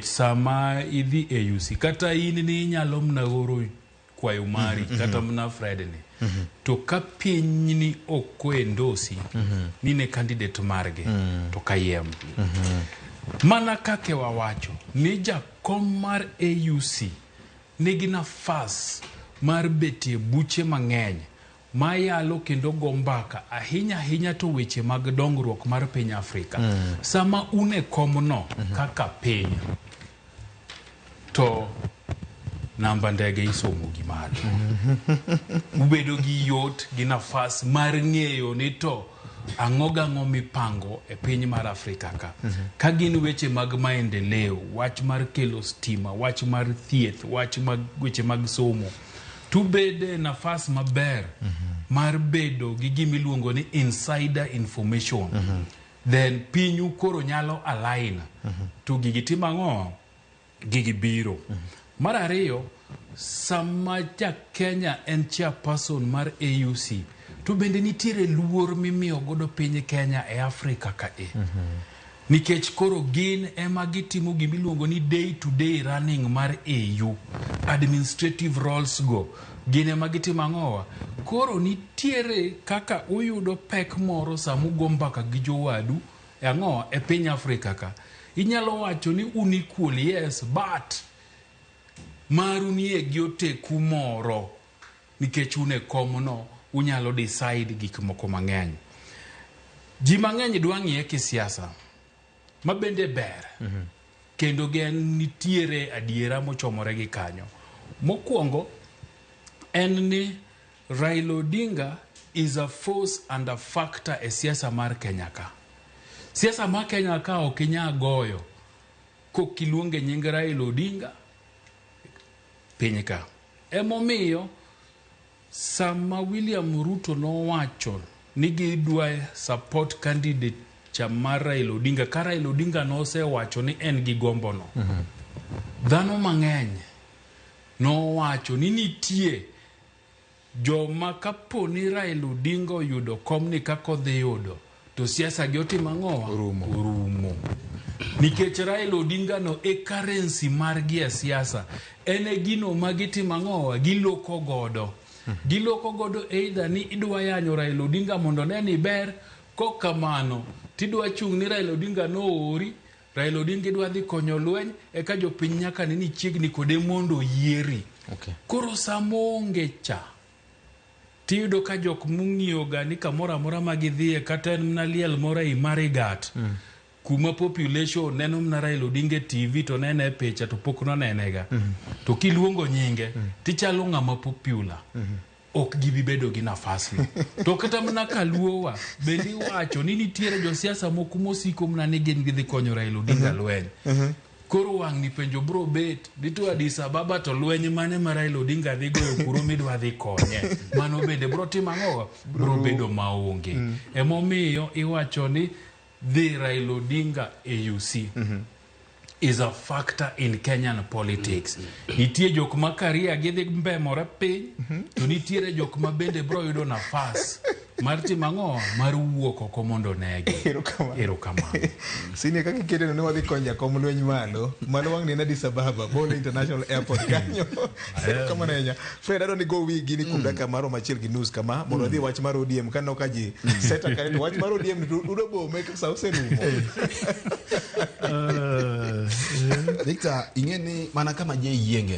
Sama idhi AUC kata in ni inyalo mna oro kwayo mari kata mna Fred ni to ka piny ni ok endosi ni ne candidate margi to kayiem. Mana kaka wawacho ni jakom mar AUC nigi nafas mar betie buche mang'eny mayalo kendo go mbaka ahinya ahinya to weche mag dongruok mar piny Afrika. Sama un e komno kaka piny to namba ndege isomo gi malo. Ubedo gi yot gi nafas mar ng'eyo ni to ang'o gang'o mipango e piny mar Afrika ka. Ka gin weche mag maendeleo, wach mar kelo stima, wach mar thieth, wach mag weche mag somo, tubede nafas maber mar bedo gi gimiluongo ni insider information. Then pinyu koro nyalo align to gigi timo ang'o? Gigi biro. Mar ariyo, sama ja Kenya en chairperson mar AUC, to bende nitiere luor mimiyo godo piny Kenya e Afrika ka e. Nikech koro gin ema gitimo gimiluongo ni day to day running mar AU, administrative roles go, gin ema gitimo ang'owa. Koro nitiere kaka uyudo pek moro sama ugo mbaka gi jowadu e ang'owa e piny Afrika ka. Inyalo wacho ni un equal, yes, but maru nie gi oteku moro nikech un e komno unyalo decide gik moko mang'eny. Ji mang'eny dwa ng'iye kisiasa ma bende ber kendo gen nitiere adiera mochomore gi kanyo. Mokwongo en ni Raila Odinga is a force and a factor e siasa mar Kenya ka. Siasa mar Kenya ka ok inyal goyo kok iluonge nying Raila Odinga piny ka. Emomiyo sama William Ruto nowacho ni gidwa support candidate cha mar Raila Odinga, ka Raila Odinga nosewacho ni en gi gombo no. Dhano mang'eny nowacho ni nitie joma kapo ni Raila Odinga oyudo komni kaka odhi yudo to siasa gi otimo ang'owa? Orumo. Orumo. Nikech Raila Odinga no e currency margi e siasa. En e gino ma gitimo ang'owa? Giloko godo. Giloko godo either ni idwa yanyo Raila Odinga mondo one ni ber, kok kamano tidwa chung' ni Raila Odinga noori, Raila Odinga idwa dhi konyo lweny, eka jopiny nyaka ne ni chiegni kode mondo oyieri. Koro sama oonge cha, tiyudo ka jok mong'iyo ga ni kamoro amora ma gidhiye kata en mana liel moro ei Marigat, kuma population neno mana Raila Odinga e TV to nene e picha to pok nonene ga. To kiluongo nyinge, tichalo ng'ama popular. Ok gibi bedo gi nafas no. To kata mana kaluowa, bende iwacho ni nitiere josiasa moko mosiko mana ni gin gidhi konyo Raila Odinga lweny. Koro wang' ni penjo bro bet ni to Addis Ababa to lweny mane ma Raila Odinga dhi goyo kuro midwa dhi konye. Mano bende bro timo ang'o? Bro bedo maonge. Emomiyo iwacho ni dhi Raila Odinga AUC is a factor in Kenyan politics. Nitie jok ma career gidhi mbemore piny, to nitiere jok ma bende bro yudo nafas mar timo ang'o? Mar wuok oko mondo onegi. Erokamano. Erokamano. Senior kaka iketeno ni wadhi konyo jakom lweny malo malo wang' ni en Addis Ababa Bole International Airport kanyo. Erokamano ahinya. Fred adwa ni go wigi ni kuom dakika maromo achiel gi nus kama mondo wadhi e wach mar ODM kaneno ka ji seta kanyo to wach mar ODM ni to udo bome ka sa oserumo. Victor, ing'e ni mana kama ji yienge